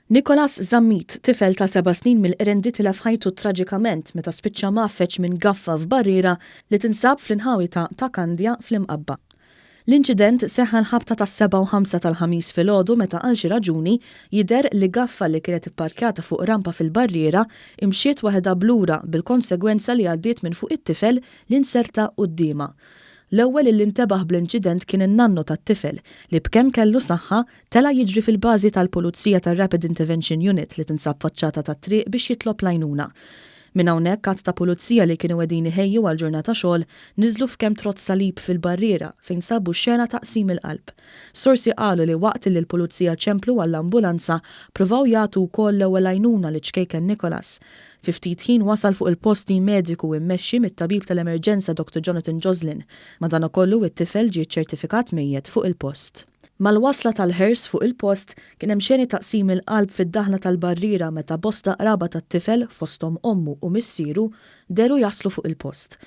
Nicholas Zammit, tifel ta' seba' snin mill-Qrendi tilef ħajtu traġikament meta spiċċa mgħaffeġ minn gaffa f'barriera li tinsab fl-inħawi ta' Ta' Kandja fl-Imqabba. L-inċident seħħ għall-ħabta tas-sebgħa u ħamsa tal-Ħamis filgħodu meta għal xi raġuni jidher li gaffa li kienet ipparkjata fuq rampa fil-barriera imxiet waħedha b'lura bil-konsegwenza li għaddiet minn fuq it-tifel li nserta quddiemha. L-ewwel illi ntebaħ bl-inċident kien in-nannu tat-tifel li b'kemm kellu saħħa Tela' jiġri fil-bażi tal-Pulizija tar-Rapid Intervention Unit li tinsab faċċata tat-triq biex jitlob l-għajnuna. Minn hawnhekk għadd ta' Pulizija li kienu qegħdin iħejju għal ġurnata xogħol niżlu f'kemm trott salib fil-barriera fejn sabu xena ta' qsim il-qalb. Sorsi qalu li waqt li l-Pulizija ċemplu għall-ambulanza pruvaw jagħtu wkoll l-ewwel għajnuna liċ-ċkejken Nicholas. Fi ftit ħin wasal fuq il-post tim mediku immexxi mit-tabib tal-emerġenza Doctor Jonathan Joslin. Madanakollu it-tifel ġie ċċertifikat mejjet fuq il-post. Mal-wasla tal-hearse fuq il-post, kien hemm xeni ta' qsim il-qalb fid-daħla tal-barriera meta bosta qraba tat-tifel, fosthom ommu u missieru, dehru jaslu fuq il-post.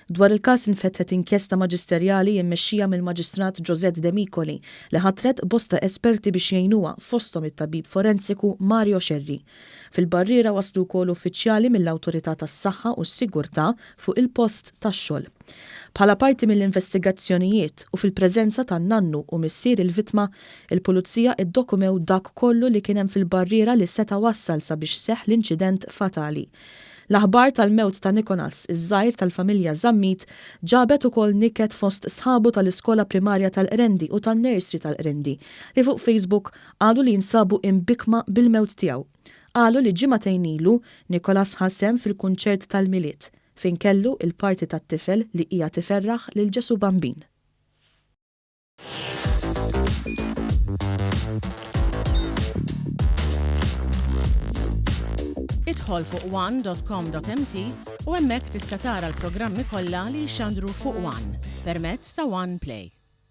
Dwar il-każ infetħet inkjesta maġisterjali immexxija mill-Maġistrat Josette Demicoli li ħatret bosta esperti biex jgħinuha fosthom it-tabib forensiku Mario Scerri. Fil-barriera waslu wkoll uffiċjali mill-Awtorità tas-Saħħa u s-Sigurtà fuq il-post tax-xogħol. Bħala parti mill-investigazzjonijiet u fil-preżenza tan-nannu u missier il-vittma, il-Pulizija iddokumew dak kollu li kien hemm fil-barriera li seta' wassal sabiex seħħ l-inċident fatali. L-aħbar tal-mewt ta' Nicholas, iż-żgħir tal-familja Zammit, ġabet ukoll niket fost sħabu tal-iskola primarja tal-Qrendi u tan-nursery tal-Qrendi li fuq Facebook qalu li jinsabu imbikkma bil-mewt tiegħu. Qalu li ġimagħtejn ilu, Nicholas ħa sehem fil-kunċert tal-Milied. fejn kellu il-parti tat-tifel li qiegħed iferraħ lil Ġesù Bambin. Idħol fuq one dot com dot mt u hemmhekk tista' tara l-programmi kollha li jixxandru fuq one permezz ta' One Play.